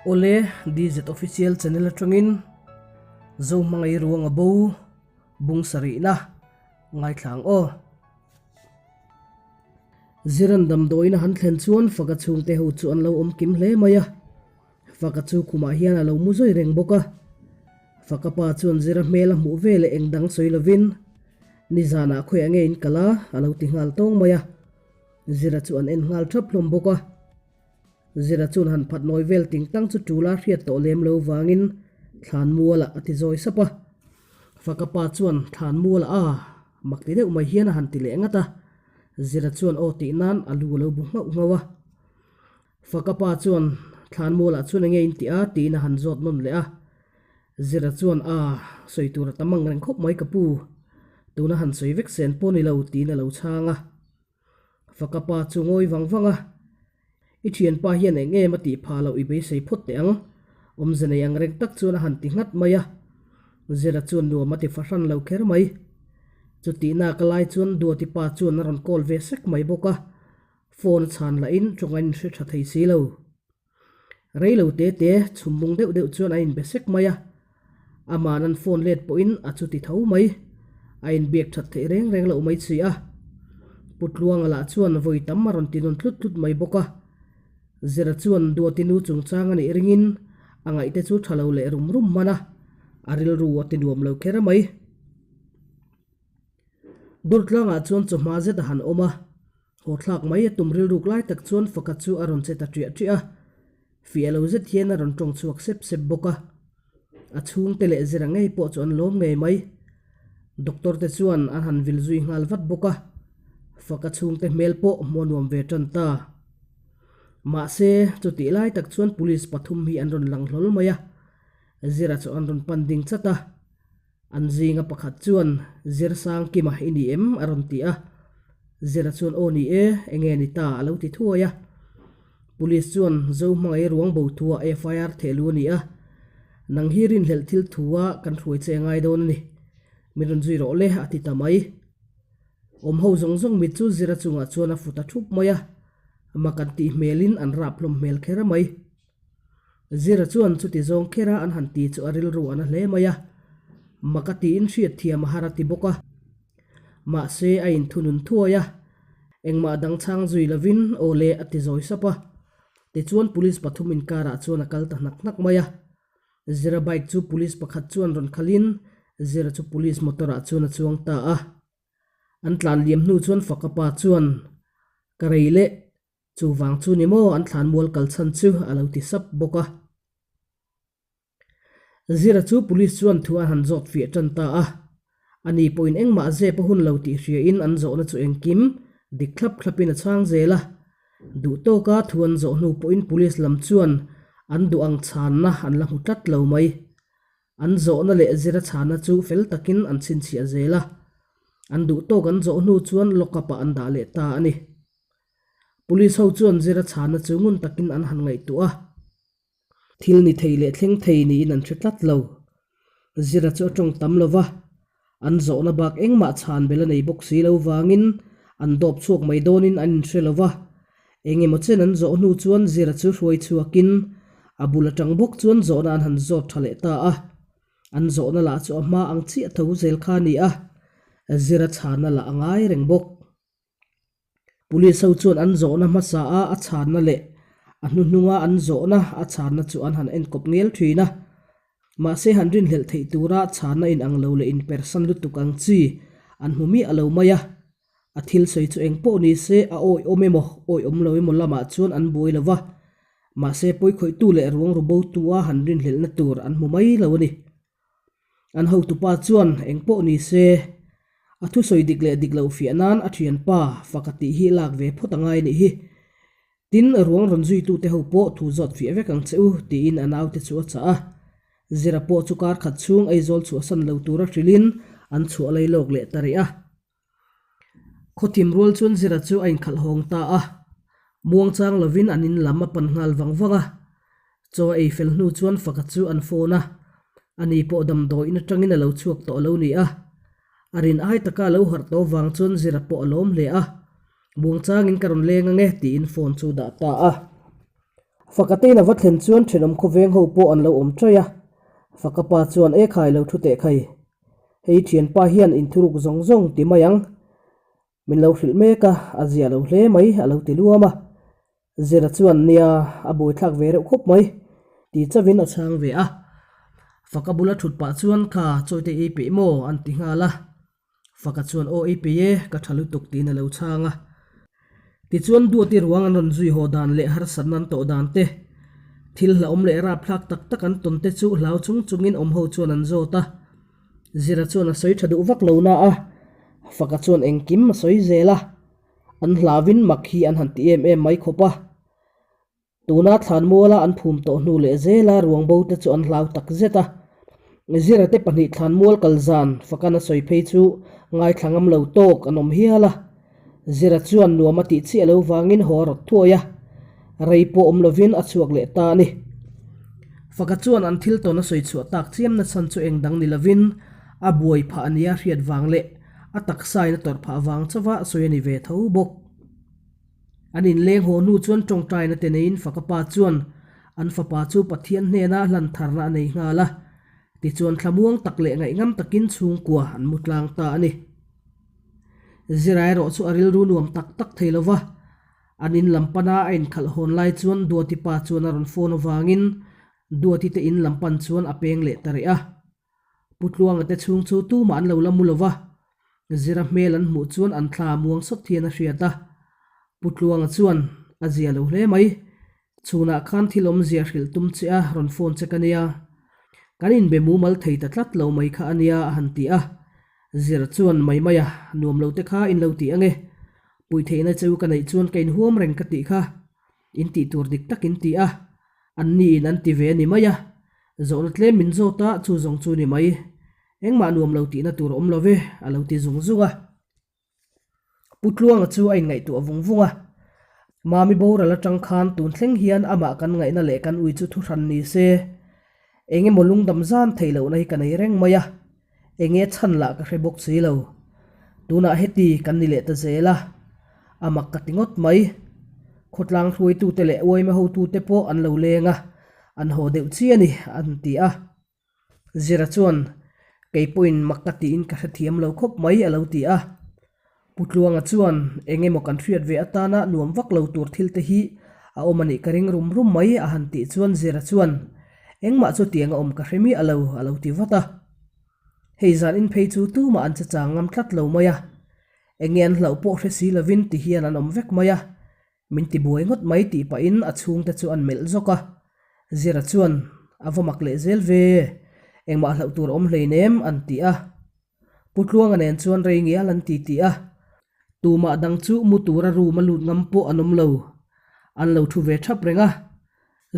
Awle, DZ Official channel atangin Zohmangai ruang a bo bung sarihna ngaithla ang aw. Ziran damdawiin a han thlen chuan Faka chhungte ho chu an lo awm kim hle mai a. Faka chu khumah hian a lo mu zawi reng bawk a. Faka pa chuan Zira hmel a hmuh ve leh eng dang sawi lovin, Nizanah khawiah nge in kal a? a lo ti nghal tawng mai a. Zira chu an en nghal thap hlawm bawk a. Zira chuan han phat nawi vel ting tang chu tul a hriat tawh lem lo vangin thlan mualah a ti zawi sap a. Faka pa chuan thlan mualah a mak ti deuh mai hian a han ti leh ngat a. Zira chuan aw tih nan a lu a lo bu nghauh nghauh a. Faka pa chuan thlan mualah chuan enge in tih a tiin a han zawt nawn leh a. Zira chuan a sawi tur a tam ang reng khawp mai ka pu. Tuna han sawi vek sen pawh ni lo tiin a lo chhang a. Faka pa chu ngawi vang vang a, I thianpa hian eng em a tih phah loh i beisei phawt teh ang. Awmze nei ang reng tak chuan a han ti nghat mai a. Zira chuan nuam a ti fahran lo kher mai. Chutihna ka lai chuan Duati pa chuan a rawn call ve sek mai bawk a, phone a chhan lahin tawng a inhre tha thei si lo. Rei lo te te chhum bung deuh deuh chuan a inbe sek mai a, ama'n an phone let pawhin a chuti tho mai. A inbiak that theih reng reng loh mai si a. Pu Tluanga lah chuan vawi tam a rawn ti nawn tlut tlut mai bawk a. Zira chuan Duati nu chungchang a nih ringin a ngaihte chu tha lo leh rum rum hman a, a rilru a ti nuam lo kher mai. Durtlangah chuan chawhma zet a han awm a. Haw thlak mai a tum rilruk lai tak chuan Faka chu a rawn che ta ṭiah ṭiah a, fiah lo zet hian a rawn ṭawng chhuak sep sep bawk a. A chhungte leh zira ngei pawh chu an lawm ngei mai. Doctor te chuan an han vil zui nghal vat bawk a, Faka chhungte hmel pawh hmuh a nuam ve ṭan ta. Mahse, chutih lai tak chuan police pathum hi an rawn lang hlawl mai a, Zira chu an rawn pan ding chat a. An zinga pakhat chuan, Zirsang Kima i ni em? a rawn ti a. Zira chuan, Aw ni e, enge ni ta? a lo ti thuai a. Police chuan, Zo hmangaih ruang bo thua FIR theh lu a ni a. Nang hi rinhlelh thil thua kan hruai che ngai dawn a ni. Min rawn zui rawh le, a ti ta mai. Awm ho zawng zawng mit chu Zira chungah chuan a fu ta thup mai a. Mak an tih hmelin an rap hlawm hmel kher mai. Zira chuan chuti zawng kher a an han ti chu a rilru a na hle mai a, mak a tiin hriat thiam a har a ti bawk a. Mahse a inthunun thuai a, engmah dang chhang zui lovin aw le a ti zawi sap a. Tichuan police pathum inkarah chuan a kal ta hnak hnak mai a. Zira bike chu police pakhat chuan rawn khalhin Zira chu police motor ah chuan a chuang ta a. An tlan liam hnu chuan Fakapa chuan, Ka rei leh Chuvang chu ni maw an thlan mual kal chhan chu a lo ti sap bawk a. Zira chu police chuan thu an han zawt fiah tan ta a. Ani pawhin engmah zep a hun lo tih hriain an zawhna chu engkim dik thlap thlapin a chhang zel a. Duh tawka thu an zawh hnu pawhin police lam chuan an duh ang chhanna an la hmu tlat lo mai. An zawhna leh zira chhana chu fel takin an chhinchhiah zel a. An duh tawk an zawh hnu chuan lock up-ah an dah leh ta a ni. Police ho chuan zira chhana chu ngun takin an han ngaihtuah a. Thil ni thei leh thleng thei niin an hre tlat lo. Zira chu a tawng tam lo va, an zawhna bak engmah chhan bel a nei bawk si lo vangin an dawp chhuak mai dawnin an inhre lo va. Engemaw chen an zawh hnu chuan Zira chu hruai chhuakin a bul atang bawk chuan zawhna an han zawt tha leh ta a. An zawhna lah chu a hma ang chiah tho zel kha a ni a, Zira chhana lah a ngai reng bawk. Police ho chuan an zawhna hmasa a a chhanna leh a hnuhnunga an zawhna a chhanna chu an han enkawp ngel thin a. Mahse han rinhlelh theih tura chhanna inang lo leh inpersan lutuk ang chi an hmu miah lo mai a. A thil sawi chu eng pawh ni se a awi awm emaw awi awm lo emaw lamah chuan an buai lo va. Mahse pawikhawihtu leh ruang ru botu a han rinhlelhna tur an hmu mai lo a ni. An hotupa chuan eng pawh ni se, a thusawi dik leh dik loh fiah nan a thianpa faka tih hi lak ve phawt a ngai nih hi. Tin, ruang rawn zuitute ho pawh thu zawt fiah vek ang che u, tiin a naute chu a chah a. Zira pawh chu kar khat chhung Aizawl chhuahsan lo tura hrilhin an chhuah lai lawk leh ta rih a. Khawthim rual chuan Zira chu a inkhalh hawng ta a, muangchang lovin an in lam a pan nghal vang vang a. Chaw a ei fel hnu chuan Faka chu an phone a, ani pawh damdawiin atangin a lo chhuak tawh lo ni a. A rin ai taka a lo harh tawh vang chuan Zira pawh a lawm hle a, Muangchangin ka rawn leng ange tiin phone chu dah ta a. Faka tein a va thlen chuan thenawm khawveng ho pawh an lo awm chaih a. Faka pa chuan e khai lo thu teh khai. Hei thianpa hian inthuruk zawng zawng ti mai ang. Min lo hrilh mek a, a zia lo hle mai a lo ti luam a. Zira chuan nia a buaithlak ve reuh khawp mai ti chauhin a chhang ve a. Faka bula thut pah chuan kha chawite ei peih maw an ti nghal a. Faka chuan aw ei peih e, ka tha lutuk tiin a lo chhang a. Tichuan Duati ruang an rawn zui haw dan leh harsatna an tawh dan te, thil hlauhawm leh rapthlak tak tak an tawn te chu hlau chung chungin awm ho chuan an zawt a. Zira chuan a sawi tha duh vak lo na a, Faka chuan engkim a sawi zel a. An hlauvin mak hi an han ti em em mai khawp a. Tuna thlanmuala an phum tawh hnu leh zela ruang bo te chu an hlau tak zet a. Zira te pahnih thlanmual kal zan Fakan a sawi phei chu ngaithla ngam lo tawk an awm hial a. Zira chuan nuam a tih chiah lo vangin haw a rawt thuai a, rei pawh awm lovin a chhuak leh ta a ni. Faka chuan an thil tawn a sawi chhuah tak chiam na chhan chu eng dang ni lovin a buai phah a nia hriat vang leh a taksain a tawrh phah vang chauha sawi a ni ve tho bawk. An inleng haw hnu chuan tawngtaina te neiin Faka pa chuan an fapa chu Pathian hnena hlan tharna a nei nghal a, tichuan thlamuang tak leh ngaihngam takin chhungkua an mu tlang ta a ni. Zira erawh chu a rilru nuam tak tak thei lo va, an in lam pana a inkhalh hawn lai chuan Duati pa chuan a rawn phone avangin Duati te in lam pan chuan a peng leh ta rih a. Pu Tluanga te chhung chu tumah an lo la mu lo va, Zira hmel an hmuh chuan an thla muang sawt hian a hriat a. Pu Tluanga chuan, A zia lo hle mai, Chhunah khan thil awmzia hrilh tum che a rawn phone che ka nia. Kan inbe mumal thei ta tlat lo mai kha a nia a han ti a. Zir chuan mai mai a, nuam lo te kha in lo ti ange. Puih theihna cheu ka neih chuan ka inhuam reng ka tih kha. In tih tur dik tak in ti a. An ni in an ti ve a ni mai a. Zawhna tlem min zawt a, chu zawng chu ni mai. Engmah nuam lo tihna tur a awm lo ve, a lo ti zung zung a. Pu Tluanga chu a inngaihtuah vung vung a, Mami boral atang khan tun thleng hian amah kan ngaihna leh kan ui chu thuhran ni se, eng emaw lungdam zan theih lohna hi ka nei reng mai a, enge chhan lah ka hre bawk si lo. Tunah heti kan ni leh ta zel a, a mak ka ti ngawt mai. Khawtlang hruaitute leh uaima hotute pawh an lo leng a, an haw deuh chi a ni, an ti a. Zira chuan, Kei pawhin mak ka tiin ka hrethiam lo khawp mai a lo ti a. Pu Tluanga chuan, Eng emaw kan hriat ve atana nuam vak lo tur thil te hi a awm a nih ka ring rum rum mai a han tih chuan Zira chuan, Engmah chu tiang a awm ka hre miah lo a lo ti vat a. Hei zan in phei chu tumah an che chang ngam tlat lo mai a. Enge an hlauh pawh hre si lovin ti hian an awm vek mai a. Min ti buai ngawt mai tih pahin a chhungte chu an melh zawk a. Zira chuan, A va mak leh zel ve, engmah hlauh tur a awm hleinem, an ti a. Pu Tluanga nen chuan rei ngial an ti tih a. Tumah dang chu mu tura room a lut ngam pawh an awm lo. An lo thu ve thap reng a.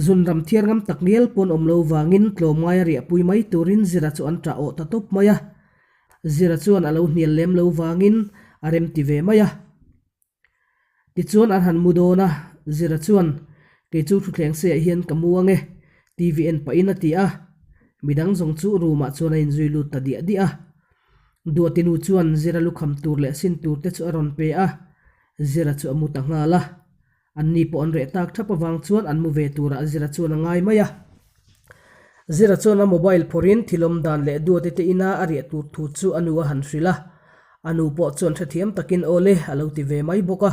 Zun ram thiar ngam tak ngial pawn awm lo vangin tlawmngai a riahpui mai turin Zira chu an ṭah awh ta tawp mai a. Zira chuan a lo hnial lem lo vangin a remti ve mai a. Tichuan an han mu dawn a, Zira chuan, Kei chu thutthleng seiah hian ka mu ang e, TV en pahin a ti a. Midang zawng chu room ah chuan a inzui lut ta diah diah a. Duati nu chuan Zira lukham tur leh sin tur te chu a rawn pe a, Zira chu a mu ta nghal a. Anni pawh an reh tak thap avang chuan an mu ve turah Zira chuan a ngai mai a. Zira chuan a mobile phawrhin thilawm dan leh Duati te ina a riah tur thu chu a nu a han hrilh a. A nu pawh chuan hrethiam takin aw le a lo ti ve mai bawk a.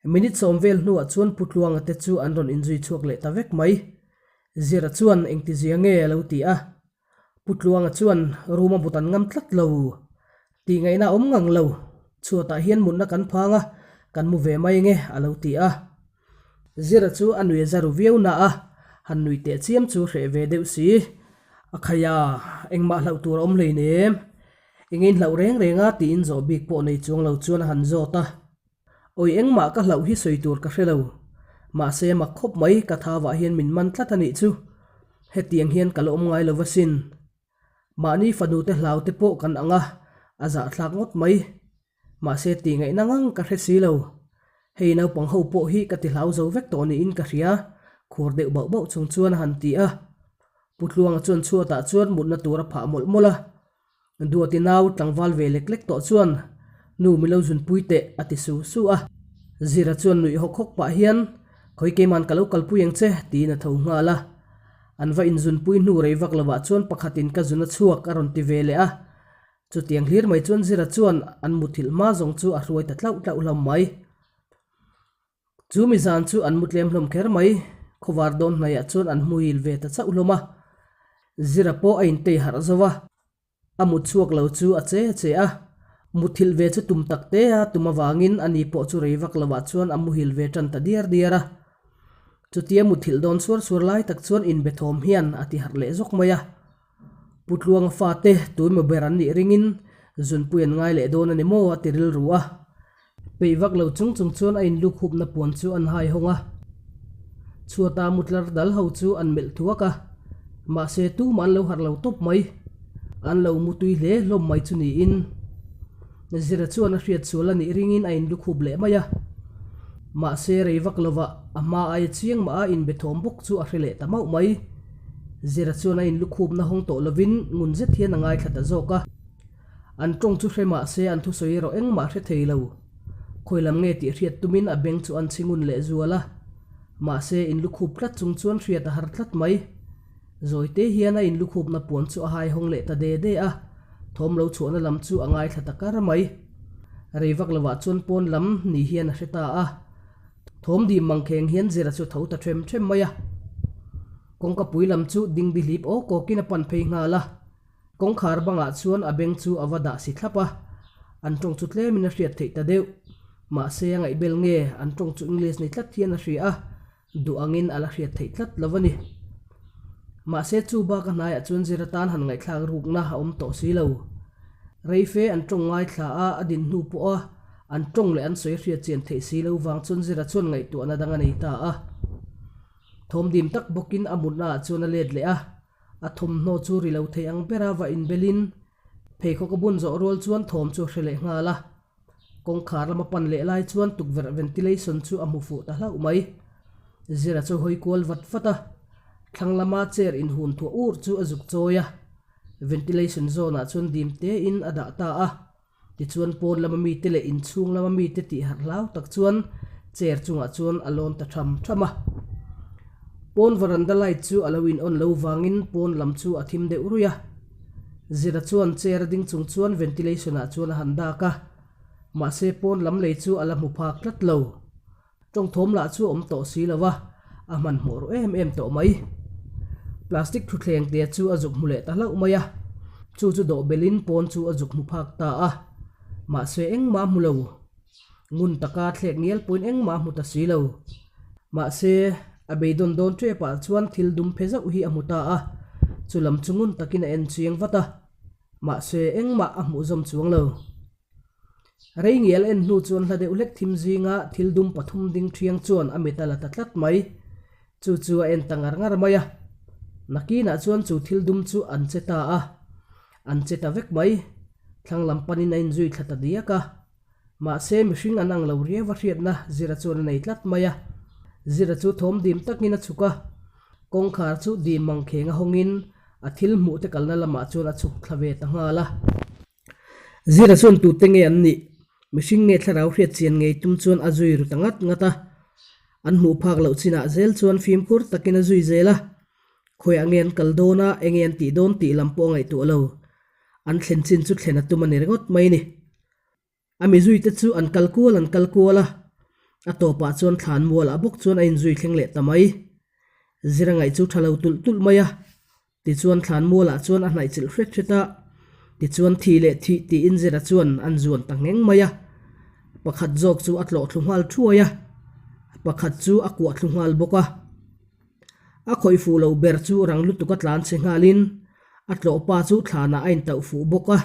Minute sawm vel hnuah chuan Pu Tluanga te chu an rawn inzui chhuak leh ta vek mai. Zira chuan engtizia nge a lo ti a. Pu Tluanga chuan room a but an ngam tlat lo. Tih ngaihna a awm ngang lo. Chhuatah hian mutna kan phang a, kan mu ve mai nge a lo ti a. Zira chu a nui a za ru viau na a, han nui teh chiam chu hreh ve deuh si. A khai a, engmah hlauh tur a awm hleinem. Eng in hlauh reng reng a tiin zawh bik pawh nei chuang lo chuan a han zawt a. Awi engmah ka hlauh hi sawi tur ka hre lo. Mahse mak khawp mai ka thavah hian min man tlat a nih chu. Hetiang hian ka la awm ngai lo va sin. Mahni fanu te hlau te pawh kan ang a, a zahthlak ngawt mai. Mahse tih ngaihna ngang ka hre si lo. Hei naupang ho pawh hi ka ti hlau zo vek tawh niin ka hria, khur deuh bauh bauh chung chuan a han ti a. Pu Tluanga chuan chhuatah chuan mutna tur a phah mawlh mawlh a. Duati nau tlangval ve lek lek tawh chuan, Nu mi lo zunpui teh, a ti su su a. Zira chuan nuih hawk hawk pah hian, Khawi keiman ka lo kalpui ang che, tiin a tho nghal a. An va inzunpui hnu rei vak lovah chuan pakhatin ka zun a chhuak a rawn ti ve leh a. Chutiang hlir mai chuan Zira chuan an muthilh hma zawng chu a hruai ta tlauh tlauh hlawm mai. Chu mi zan chu an mu tlem hlawm kher mai, khawvar dawn hnaiah chuan an hmuhil ve ta chauh hlawm a. Zira pawh a intei harh zo a, a mut chhuak lo chu a che a che a. Muthilh ve chu tum tak te a tum avangin ani pawh chu rei vak lovah chuan a muhil ve tan ta diar diar a. Chutia muthilh dawn suar suar lai tak chuan inbe thawm hian a ti harh leh zawk mai a. Pu Tluanga fate tuemaw ber an nih ringin zunpui an ngai leh dawn a ni maw a ti rilru a. Peih vak lo chung chung chuan a inluk hupna puan chu an hai hawng a. Chhuata mutlar dal ho chu an melh thuak a, mahse tumah an lo harh lo tawp mai. An lo mu tui hle hlawm mai chu niin Zira chuan a hriat sual a nih ringin a inluk hup leh mai a. Mahse rei vak lovah a hma aia chiang mah a inbe thawm bawk chu a hre leh ta mauh mai. Zira chuan a inluk hupna hawng tawh lovin ngun zet hian a ngaithla ta zawk a. An tawng chu hre mah se an thusawi erawh engmah hre thei lo. Khawi lam nge tih hriat tumin a beng chu an chhi ngun leh zual a. Mahse, inlukhup tlat chung chuan hriat a har tlat mai. Zawite hian a inlukhupna puan chu a hai hawng leh ta de de a, thawm lo chhuahna lam chu a ngaithla ta kar mai. Rei vak lovah chuan pawn lam ni hian a hre ta a. Thawm dim mangkheng hian Zira chu tho ta them them mai a. Kawngka pui lam chu dingdi hlip awk awkin a pan phei nghal a. Kawngkhar bangah chuan a beng chu a va dah si thlap a, an tawng chu tlemin a hriat theih ta deuh. Mahse a ngaihbel nge an tawng chu English ni tlat hian a hria a, duh angin a la hriat theih tlat lo a ni. Mahse chu bak a hnaiah chuan zir atan han ngaihthlak rukna a awm tawh si lo. Reife an tawng ngaithla a, a din hnu pawha an tawng leh an sawi hriat chian theih si lo vang chuan zira chuan ngaihtuahna dang a nei ta a. Thawmdim tak bawkin a mutnaah chuan a let leh a, A thawmhnaw chu ri lo thei ang bera va inbelin pheikhawk a bun zawh rual chuan thawm chu a hre leh nghal a. Kawngkhar lama pan leh lai chuan tukverh ventilation chu a hmu fuh ta hlauh mai. Zira chu hawi kual vat vat a, thlang lama chair inhun thuah ur chu a zuk chawi a, ventilation zone ah chuan dim tein a dah ta a. Tichuan pawn lama mite leh inchhung lama mite tih harh hlau tak chuan chair chungah chuan a lawn ta tham tham a. Pawn varanda light chu a lo in on lo vangin pawn lam chu a thim deuh ruih a. Zira chuan chair a ding chung chuan ventilation ah chuan a han dak a, mahse pawn lam lei chu a la hmu phak tlat lo. Tawngthawm lah chu a awm tawh si lo a, a hmanhmawh ru em em tawh mai. Plastic thutthleng te chu a zuk hmu leh ta hlauh mai a, chu chu dawh belin pawn chu a zuk hmu phak ta a, mahse engmah a hmu lo. Ngun taka thlek ngial pawhin engmah a hmu ta si lo. Mahse, a beidawn dawn tepah chuan thil dum phe zauh hi a hmu ta a, chu lam chu ngun takin a en chiang vat a, mahse engmah a hmuh zawm chuang lo. Rei ngial en hnu chuan hla deuh hlek thim zinga thil dum pathum ding thiang chuan a mit a la ta tlat mai. Chu chu a en ta ngar ngar mai a. Nakinah chuan chu thil dum chu an che ta a. An che ta vek mai. Thlang lam panin a inzui thla ta diak a. Mahse mihring an ang lo riau a hriatna Zira chuan a nei tlat mai a. Zira chu thawm dim takin a chhuk a. Kawngkhar chu dim mangkheng a hawngin a thil hmuh te kalna lamah chuan a chhuk thla ve ta nghal a. Zira chuan tute nge an nih? Mihring nge thlarau hriat chian ngei tum chuan a zui ru ta ngat ngat a. An hmuh phak loh chinah zel chuan fimkhur takin a zui zel a. Khawiah nge an kal dawn a, enge an tih dawn tih lam pawh a ngaihtuah lo. An thlen chin chu thlen a tum a ni ringawt mai ni. A mizuite chu an kal kual an kal kual a, a tawpah chuan thlan mualah bawk chuan a inzui thleng leh ta mai. Zira ngaih chu tha lo tulh tulh mai a, tichuan thlan mualah chuan a hnaih chilh hret hret a, tichuan thi leh thih tiin Zira chuan an zuan ta ngheng mai a. Pakhat zawk chu a tlawh thlu nghal thuai a, pakhat chu a kuah thlu nghal bawk a. A khawih fuh loh ber chu rang lutuk a tlan chhe nghalin a tlawh pa chu thlanah a intauh fuh bawk a,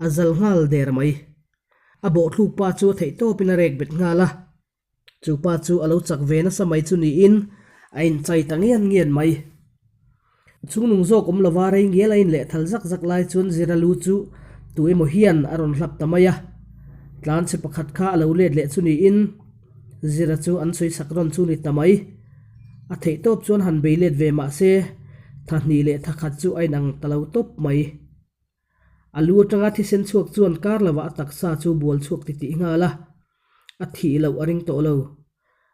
a zal nghal der mai. A bawhthluk pa chu a theih tawpin a rek bet nghal a, chu pa chu a lo chak ve nasa mai chu niin a inchai ta ngian ngian mai. Chungnung zawk awm lova rei ngial a inleh thal zak zak lai chuan Zira lu chu tu emaw hian a rawn hlap ta mai a, tlanchhe pakhat kha a lo let leh chu niin Zira chu an sawi sak rawn chu ni ta mai. A theih tawp chuan han bei let ve mah se, tha hnih leh tha khat chu a inang ta lo tawp mai. A lu atanga thisen chhuak chuan kar lovah a taksa chu bual chhuak titih nghal a, a thih loh a ring tawh lo.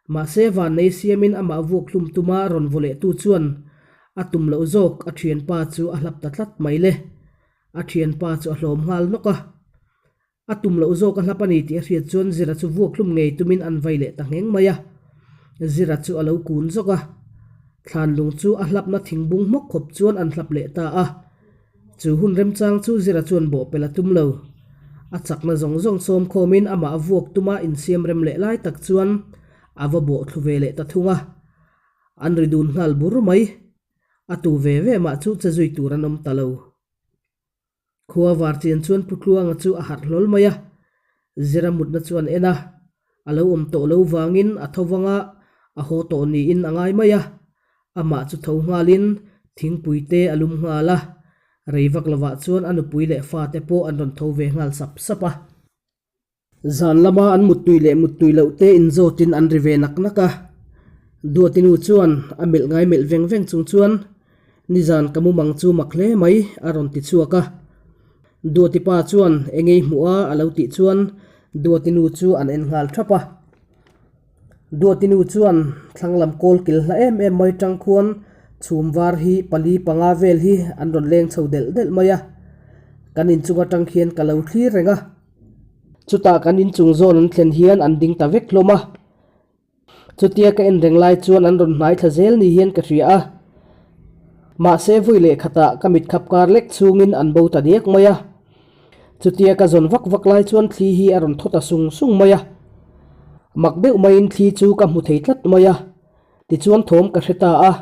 Mahse vannei siamin amah vuak hlum tuma rawn vaw lehtu chuan a tum loh zawk a thianpa chu a hlap ta tlat mai le. A thianpa chu a hlawm nghal nawk a. A tum loh zawk a hlap a ni tih a hriat chuan Zira chu vuak hlum ngei tumin an vai leh ta ngheng mai a. Zira chu a lo kun zawk a. Thlan lung chu a hlapna thingbung hmawk khawp chuan an hlap leh ta a. Chu hun remchang chu Zira chuan bawhpelh a tum lo. A chakna zawng zawng sawm khawmin amah vuak tuma insiam rem leh lai tak chuan a va bawh thlu ve leh ta thung a. An ri dun nghal bur mai. A tu ve ve mah chu che zui tur an awm ta lo. Khua var chian chuan Pu Tluanga chu a harh hlawl mai a, Zira mutna chu an en a, a lo awm tawh lo vangin a tho vang a, a haw tawh niin a ngai mai a, amah chu tho nghalin thingpui te a lum nghal a, rei vak lovah chuan a nupui leh fate pawh an rawn tho ve nghal sap sap a. Zan lama an muttui leh muttui loh te inzawtin an ri ve nak nak a. Duati nu chuan a melh ngai melh veng veng chung chuan, Nizan ka mumang chu mak hle mai, a rawn ti chhuak a. Duati pa chuan engei hmuh a a lo tih chuan Duati nu chu an en nghal thap a. Duati nu chuan thlang lam kawl kil hla em em mai tang khuan chhum var hi pali panga vel hi an rawn leng chho delh delh mai a. Kan inchung atang khian ka lo thlir reng a. Chutah kan inchung zawn an thlen hian an ding ta vek hlawm a. Chutia ka en reng lai chuan an rawn hnai thla zel ni hian ka hria a. Mahse vui leh khatah ka mit khap kar lek chhungin an bo ta diak mai a. Chutia ka zawn vak vak lai chuan thli hi a rawn thaw ta sung sung mai a. Mak deuh maiin thli chu ka hmu thei tlat mai a. Tichuan thawm ka hre ta a.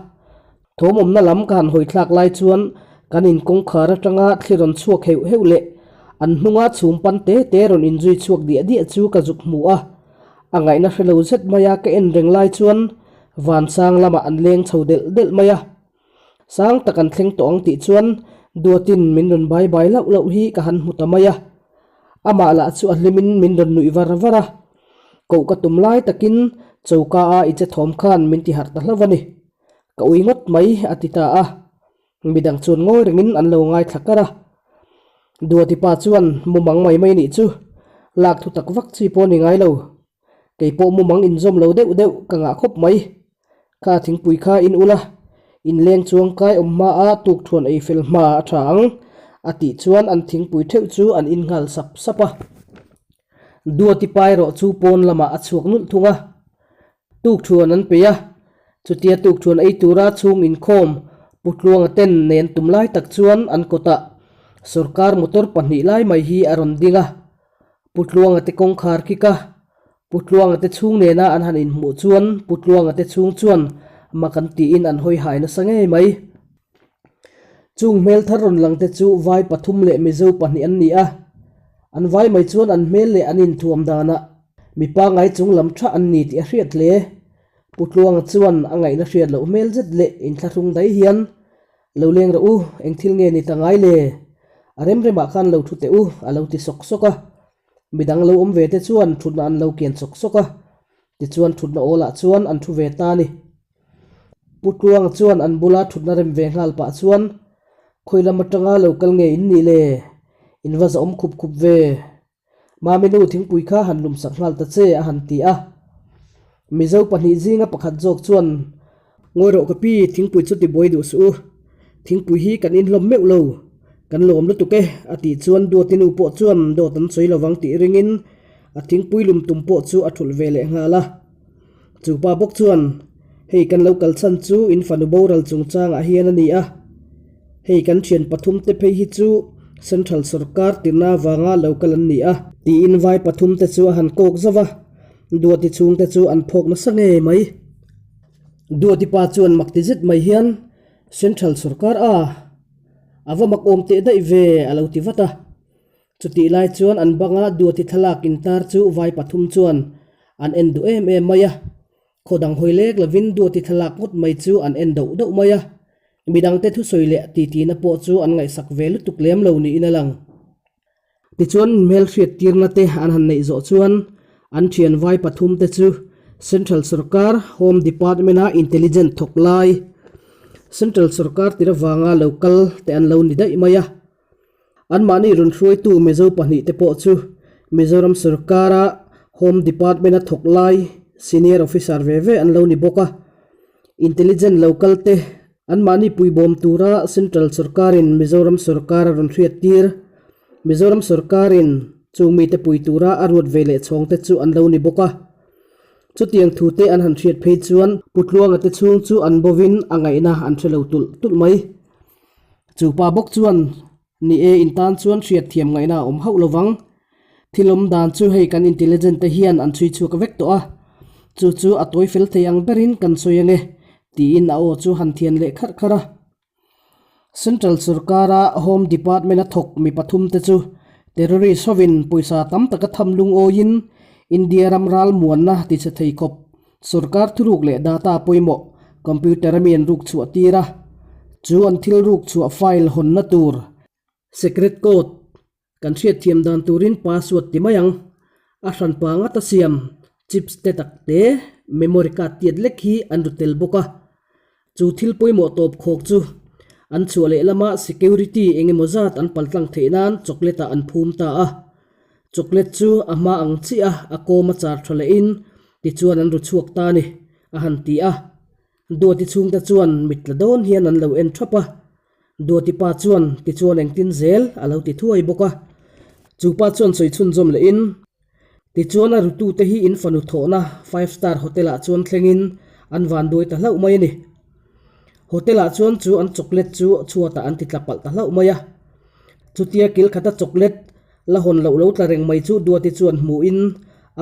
Thawm awmna lam ka han hawi thlak lai chuan kan in kawngkhar atanga thli rawn chhuak heuh heuh leh an hnunga chhum pan te te rawn inzui chhuak diah diah chu ka zuk hmu a. A ngaihna hre lo zet maia ka en reng lai chuan vansang lamah an leng chho delh delh mai a. Sang tak an thleng tawh ang tih chuan Duatin min rawn bai bai lauh lauh hi ka han hmu ta mai a. Amah lah chu a hlimin min rawn nuih var var a. Koh ka tum lai takin choka a i che thawm khan min ti harh ta hlauh a ni. Ka ui ngawt mai a ti ta a. Midang chuan ngawi rengin an lo ngaithla kar a. Duati pa chuan mumang mai mai nih chu lak thu tak vak chi pawh a ni ngai lo. Kei pawh mumang inzawm lo deuh deuh ka ngah khawp mai. Kha thingpui kha in ula, inleng chuang kai awm hma a tukthuan ei fel hma a tha ang a tih chuan an thingpui theuh chu an in nghal sap sap a. Duati pa erawh chu pawn lamah a chhuak nulh thung a. Tukthuan an peih a, chutia tukthuan ei tura chhung inkhawm Pu Tluanga ten nen tum lai tak chuan an kawtah sawrkar motor pahnih lai mai hi a rawn ding a. Pu Tluanga te kawngkhar kik a, Pu Tluanga te chhung nena an han inhmuh chuan Pu Tluanga te chhung chuan mak an tiin an hawi hai nasa ngei mai. Chung hmel thar rawn lang te chu vai pathum leh Mizo pahnih an ni a, an vai mai chuan an hmel leh an inthuam danah mi pangai chung lam tha an ni tih a hriat hle. Pu Tluanga chuan a ngaihna hriat loh hmel zet leh inthlahrung daih hian, Lo leng rawh u, eng thil nge ni ta ngai le? A rem remah khan lo thu teh u, a lo ti sawk sawk a. Midang lo awm ve te chuan thutna an lo kian sawk sawk a, tichuan thutna awlah chuan an thu ve ta a ni. Pu Tluanga chuan an bula thutna rem ve nghal pah chuan, Khawi lam atanga lo kal nge in nih le? In va zahawm khup khup ve. Mami nu thingpui kha han lum sak nghal ta che a han ti a. Mizo pahnih zinga pakhat zawk chuan, Ngawi rawh ka pi, thingpui chu tibuai duh suh u. Thingpui hi kan inhlawm meuh lo. Kan lawm lutuk e, a tih chuan Duati nu pawh chuan dawt an sawi lovang tih ringin a thingpui lum tum pawh chu a thulh ve leh nghal a. Chu pa bawk chuan, Hei kan lo kal chhan chu in fanu boral chungchangah hian a ni a. Hei kan thian pathum te phei hi chu Central sawrkar tirna avanga lo kal an ni a. Tiin vai pathum te chu a han kawk zauh a, Duati chhungte chu an phawk nasa ngei mai. Duati pa chuan mak ti zet mai hian, Central sawrkar a, a va mak awm teh daih ve a lo ti vat a. Chutih lai chuan an banga Duati thlalak intar chu vai pathum chuan an en duh em em mai a. Khaw dang hawi lek lovin Duati thlalak ngawt mai chu an en doh doh mai a. Midangte thusawi leh titina pawh chu an ngaihsak ve lutuk lem lo niin a lang. Tichuan hmelhriat tirna te an han neih zawh chuan an thian vai pathum te chu Central Sorkar Home Department-a Intelligent thawk lai Central Sorkar tir avanga lo kal te an lo ni daih mai a. Anmahni rawn hruaitu Mizo pahnih te pawh chu Mizoram Sorkara Home Department-a thawk lai Senior Officer ve ve an lo ni bawk a. Intelligent lo kal te anmahni puibawm tura Central sorkarin Mizoram sorkar a rawn hriat tir. Mizoram sorkarin chung mite pui tura a ruat ve leh chhawng te chu an lo ni bawk a. Chutiang thu te an han hriat phei chuan Pu Tluanga te chhung chu an bovin a ngaihna an hre lo tulh tulh mai. Chu pa bawk chuan Ni e, in tan chuan hriatthiam ngaihna a awm hauh lovang. Thil awm dan chu hei kan intelligent te hian an chhui chhuak vek tawh a, chu chu a tawi fel thei ang berin kan sawi ange, tiin a aw chu han thian leh kharh kharh a. Central sorkara Home Department a thawk mi pathum te chu terrorist hovin pawisa tam taka tham lungawiin India ram ral muanna tichhe thei khawp Sorkar thuruk leh data pawimawh computer a mi an ruk chhuah tir a, chu an thil ruk chhuah file hawnna tur, secret code, kan hriatthiam dan turin password ti mai ang, a hranpa ngata siam chips te tak te, memory card tiat lek hi an ru tel bawk a. Chu thil pawimawh tawp khawk chu an chhuah leh lama security eng emaw zat an paltlang theih nan chocolate ah an phum ta a. Chocolate chu a hma ang chiah a a kawm a char tha lehin tichuan an ru chhuak ta a ni, a han ti a. Duati chhungte chuan mit tla dawn hian an lo en thap a. Duati pa chuan tichuan engtin zel a lo ti thuai bawk a. Chu pa chuan sawi chhunzawm lehin. Tichuan a rutute hi in fanu thawhna Five Star Hotel ah chuan thlengin an van duai ta hlauh mai a ni. Hotel ah chuan chu an chocolate chu chhuatah an ti tla palh ta hlauh mai a. Chutia kil khata chocolate la hawn loh lo tla reng mai chu Duati chuan hmuhin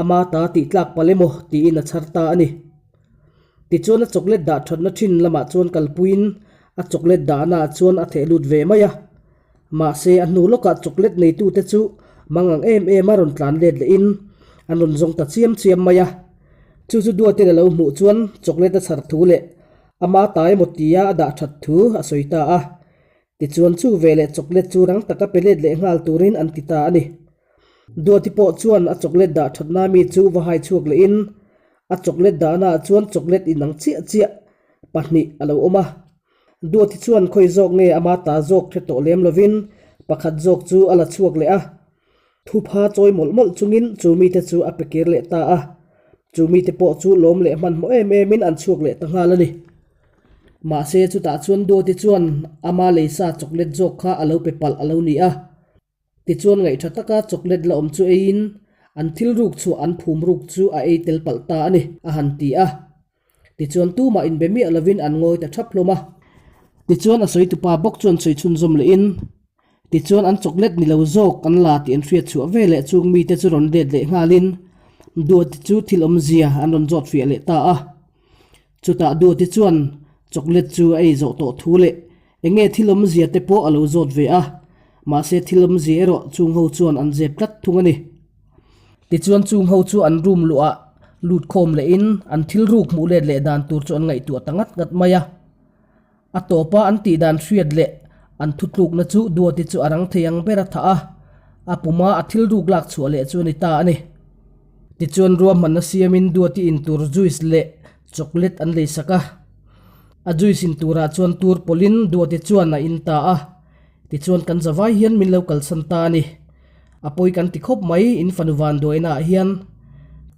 ama ta tih tlak palh emaw tiin a chhar ta a ni. Tichuan a chocolate dah thatna thin lamah chuan kalpuiin a chocolate dahna ah chuan a theh lut ve mai a. Mahse, a hnu lawkah chocolate neitute chu mangang em em a rawn tlan let lehin an rawn zawng ta chiam chiam mai a. Chu chu Duatin a lo hmuh chuan chocolate a chhar thu leh ama ta emaw tia a dah that thu a sawi ta a. Tichuan chu veleh chocolate chu rang taka pe let leh nghal turin an ti ta a ni. Duati pawh chuan a chocolate dah thatna mi chu va hai chhuak lehin a chocolate dahnaah chuan chocolate inang chiah chiah pahnih a lo awm a. Duati chuan khawi zawk nge ama ta zawk hre tawh lem lovin pakhat zawk chu a la chhuak leh a. Thupha chawi mawlh mawlh chungin chu mite chu a pe kir leh ta a. Chu mite pawh chu lawm leh hmanhmawh em emin an chhuak leh ta nghal a ni. Mahse chutah chuan Duati chuan ama leisa chocolate zawk kha a lo pe palh a lo ni a. Tichuan ngaihtha taka chocolate la awm chu eiin an thil ruk chhuah an phum ruk chu a ei tel palh ta a ni, a han ti a. Tichuan tumah inbe miah lovin an ngawi ta thap hlawm a. Tichuan a sawitupa bawk chuan sawi chhunzawm lehin, Tichuan an chocolate ni lo zawk an la tih an hriat chhuah ve leh chung mite chu rawn let leh nghalin Duati chu thil awmzia an rawn zawt fiah leh ta a. Chutah Duati chuan chocolate chu a ei zawh tawh thu leh Eng nge thil awmzia te pawh a lo zawt ve a, mahse thil awmzia erawh chung ho chuan an zep tlat thung a ni. Tichuan chung ho chu an room luhah lut khawm lehin an thil ruk hmuh let leh dan tur chu an ngaihtuah ta ngat ngat mai a. A tawpa an tih dan hriat leh an thutlukna chu Duati chu a rang thei ang ber a thah a, a puma a thil ruk lak chhuah leh chu a ni ta a ni. Tichuan ruahmanna siamin Duati intur juice leh chocolate an leisak a. A juice in turah chuan tur pawlhin Duati chuan a in ta a, tichuan kan zavai hian min lo kalsan ta a ni. A pawi kan ti khawp mai, in fanu vanduaina ah hian.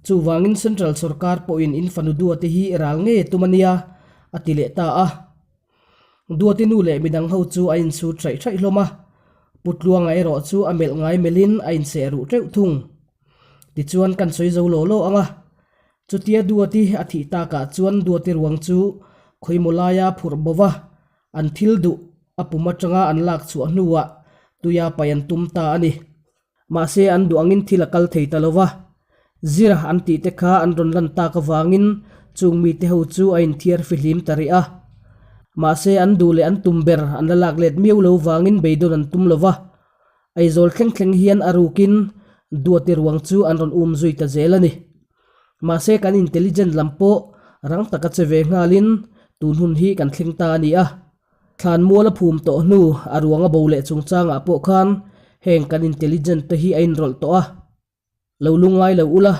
Chuvangin Central sorkar pawhin in fanu Duati hi ral ngei a tum a nia, a ti leh ta a. Duati nu leh midang ho chu a insut hraih hraih hlawm a, Pu Tluanga erawh chu a melh ngai melhin a inseh ruh teuh thung. Tichuan kan sawi zo law law ang a, Chutia Duati a thih takah chuan Duati ruang chu khawimaw laia phurh bo va, an thil duh a pum atanga an lak chhuah hnuah tuia paih an tum ta a ni. Mahse an duh angin thil a kal thei ta lo va, zir an tih te kha an rawn lan tak avangin chung mite ho chu a inthiar fihlim ta rih a. Mahse an duh leh an tum ber an la lak let miau lo vangin beidawn an tum lo va, Aizawl thleng thleng hian a rukin Duati ruang chu an rawn um zui ta zel a ni. Mahse kan intelligent lam pawh rang taka che ve nghalin tun hun hi kan thleng ta a ni a. Thlan mual a phum tawh hnu a ruang a bo leh chungchangah pawh khan heng kan intelligent te hi a inrawlh tawh a. Lo lungngai lo ula,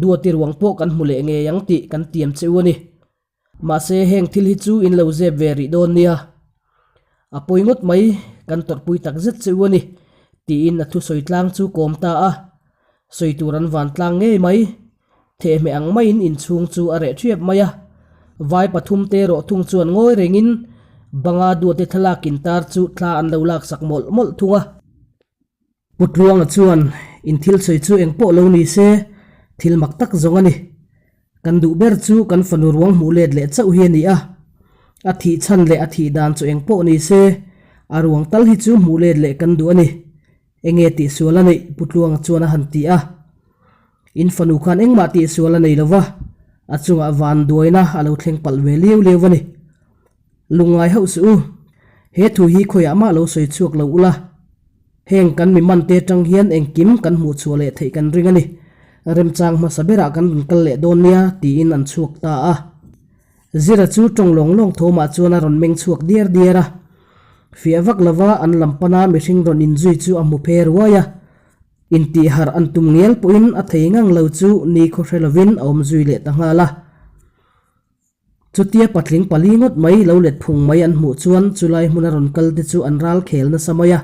Duati ruang pawh kan hmu leh ngei ang tih kan tiam che u a ni. Mahse heng thil hi chu in lo zep ve rih dawn nia. A pawi ngawt mai, kan tawrhpui tak zet che u a ni, tiin a thusawi tlang chu kawm ta a. Sawi tur an van tlang ngei mai. Thehmeh ang maiin inchhung chu a reh ṭhiap mai a. Vai pathumte erawh thung chuan ngawi rengin banga duate thlalak intar chu thla an lo laksak mawlh mawlh thung a. Pu Tluanga chuan in thil sawi chu eng pawh lo ni se, thil mak tak zawng a ni. Kan duh ber chu kan fanu ruang hmuh let leh chauh hi a ni a. A thih chhan leh a thih dan chu eng pawh ni se, a ruang tal hi chu hmuh let leh kan duh a ni. Enge tihsual a neih? Pu Tluanga chuan a han ti a. In fanu khan engmah tihsual a nei lo va, a chungah van duaina a lo thleng palh ve liau liau a ni. Lungngai hauh suh u, he thu hi khawiah mah lo sawi chhuak lo ula, heng kan mi man te atang hian engkim kan hmuh chhuah leh theih kan ring a ni. Remchang hmasa berah kan rawn kal leh dawn nia, tiin an chhuak ta a. Zira chu tawng lawng lawng thawmah chuan a rawn meng chhuak diar diar a. Fiah vak lova an lam pana mihring rawn inzui chu a hmu phe ruai a. Intihharh an tum ngial pawhin a thei ngang lo chu ni khaw hre lovin a awm zui leh ta nghal a. Chutia patling pali ngawt mai lo let phung mai an hmuh chuan chulai hmuna rawn kal te chu an ral khel nasa mai a.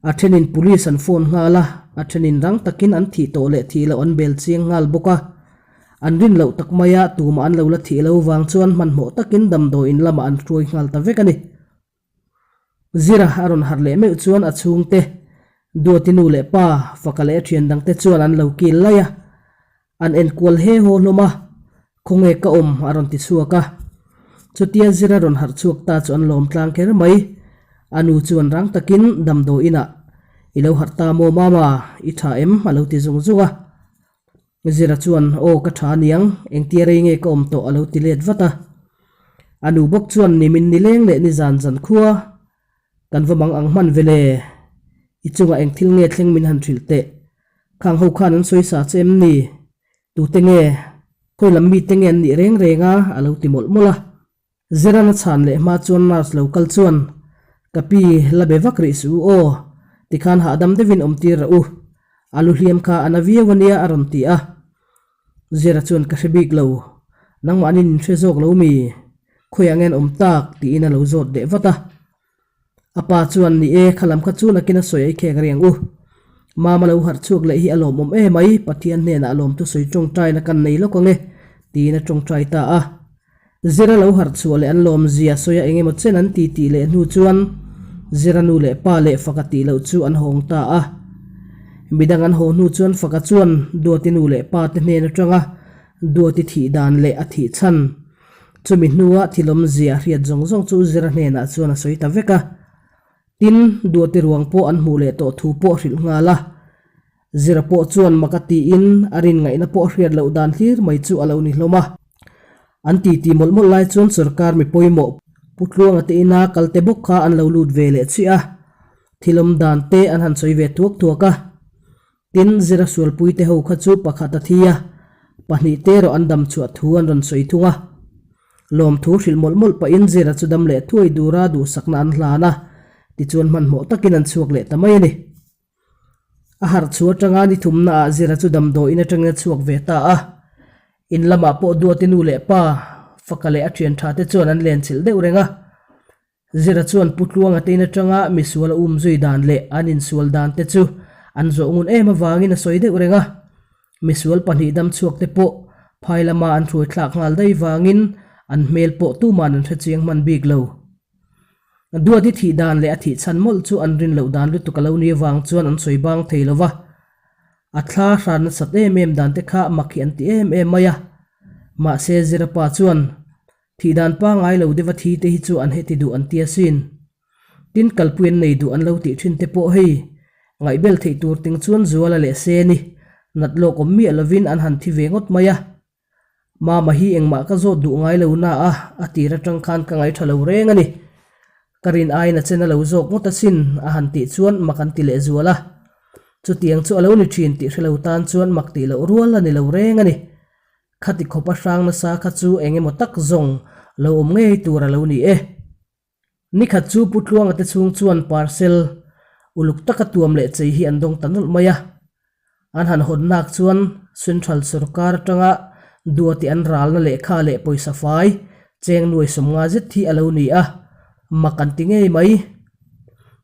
A thenin police an phone nghal a, a thenin rang takin an thih tawh leh thih loh an bel chiang nghal bawk a. An rin loh tak maia tumah an lo la thih lo vang chuan hmanhmawh takin damdawiin lamah an hruai nghal ta vek a ni. Zira a rawn harh leh meuh chuan a chhungte, Duati nu leh pa, Faka leh a thian dangte chuan an lo kil laih a. An enkual he haw hlawm a, Khawnge ka awm a rawn ti chhuak a. Chutia Zira rawn harh chhuak ta chu an lawm tlang kher mai. A nu chuan rang takin damdawi inah, I lo harh ta maw mama, i tha em? a lo ti zung zung a. Zira chuan, Aw ka tha aniang, engtia rei nge ka awm tawh a lo ti let vat a. A nu bawk chuan nimin nileng leh nizan zan khua kan va mang ang hman vele, i chungah eng thil nge thleng min han hrilh teh, khang ho khan an sawi sa che em ni? Tute nge? Khawi lam mite nge an nih reng reng a? a lo ti mawlh mawlh a. Zirana chhan leh hma chuan nurse lo kal chuan, Ka pi, la be vak rih suh u aw, tikhan hahdam deuhin awm tir rah u. A lu hliam kha a na viau a nia a rawn ti a. Zira chuan ka hre bik lo, nangmahnin in hre zawk lo mi? Khawiah nge an awm tak? tiin a lo zawt leh vat a. A pa chuan, Ni e, kha lam kha chu nakin a sawi a i khek reng u. Mama lo harh chhuak leh hi a lawmawm em mai, Pathian hnenah lawmthu sawi tawngtaina kan nei lawk ang e, tiin a tawngtai ta a. Zira lo harh chhuah leh an lawmzia sawi a engemaw chen an ti tih leh hnu chuan Zira nu leh pa leh Faka tih loh chu an hawng ta a. Midang an haw hnu chuan Faka chuan Duati nu leh pa te hnen atanga Duati thih dan leh a thih chhan chumi hnua thilawmzia hriat zawng zawng chu Zira hnenah chuan a sawi ta vek a. Tin, Duati ruang pawh an hmuh leh tawh thu pawh hrilh nghal a. Zira pawh chuan mak a tiin a rin ngaihna pawh hriat loh dan hlir mai chu a lo ni hlawm a. An titi mawlh mawlh lai chuan sorkar mi pawimawh Pu Tluanga te ina kal te bawk kha an lo lut ve leh chiah a. Thil awm dan te an han sawi ve thuak thuak a. Tin, Zira sualpui te ho kha chu pakhat a thi a, pahnih te erawh an dam chhuah thu an rawn sawi thung a. Lawmthu hrilh mawlh mawlh pahin Zira chu dam leh thuai dura duhsakna an hlan a, tichuan hmanhmawh takin an chhuak leh ta mai a ni. A harh chhuah atanga ni thumna ah Zira chu damdawiin atangin a chhuak ve ta a. In lamah pawh Duati nu leh pa, Faka leh a thian tha te chuan an len chilh deuh reng a. Zira chuan Pu Tluanga te in atanga misual a um zui dan leh an insual dan te chu an zawh ngun em avangin a sawi deuh reng a. Misual pahnih dam chhuak te pawh phai lama an hruai thlak nghal daih vangin an hmel pawh tuman an hre chiang hman bik lo. Duati thih dan leh a thih chhan mawlh chu an rin loh dan lutuk a lo ni avang chuan an sawi bang thei lo va. A thla hran nasat em em dan te kha mak hi an ti em em mai a. Mahse Zira pa chuan, Thih dan pangngai lo deuha thi te hi chu an heti duh an ti asin. Tin kalpui an nei duh an lo tih thin te pawh hei ngaihbel theih tur ting chuan Zuala leh Seni nat lawk awm miah lovin an han thi ve ngawt mai a. Mama hi engmah ka zawt duh ngai lo na a, a tir atang khan ka ngaih tha lo reng a ni. Ka rin aiin a chen a lo zawk ngawt asin a han tih chuan mak an ti leh zual a. Chutiang chu a lo ni thin tih hre lo tan chuan mak tih loh rual a ni lo reng a ni. Khati khawpa hrang nasa kha chu eng emaw tak zawng lo awm ngei tur a lo ni e. Nikhat chu Pu Tluanga te chhung chuan parcel uluk taka tuam leh chei hi an dawng ta nawlh mai a. An han hawn nak chuan Central sorkar atanga Duati an ralna lehkha leh pawisa fai cheng nuai sawmnga zet hi a lo ni a, mak an ti ngei mai.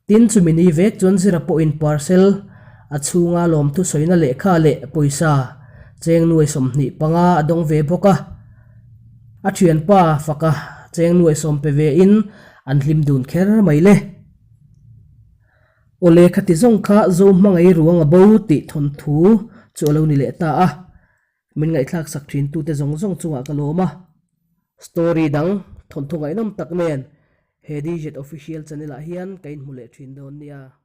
Tin, chumi ni vek chuan Zira pawhin parcel a chhunga lawmthu sawina lehkha leh pawisa. Cheng nuai 25 a dawng ve bawk a. A thianpa Faka cheng nuai sawm pe ve in an hlim dun kher mai le. Awle khati zawng kha Zo hmangaih ruang a bo tih thawnthu chu a lo ni leh ta a. Min ngaihthlak sak thin tute zawng zawng chungah ka lawm a. Story dang thawnthu ngaihnawm tak nen he DZ Official channel ah hian ka inhmu leh thin dawn nia.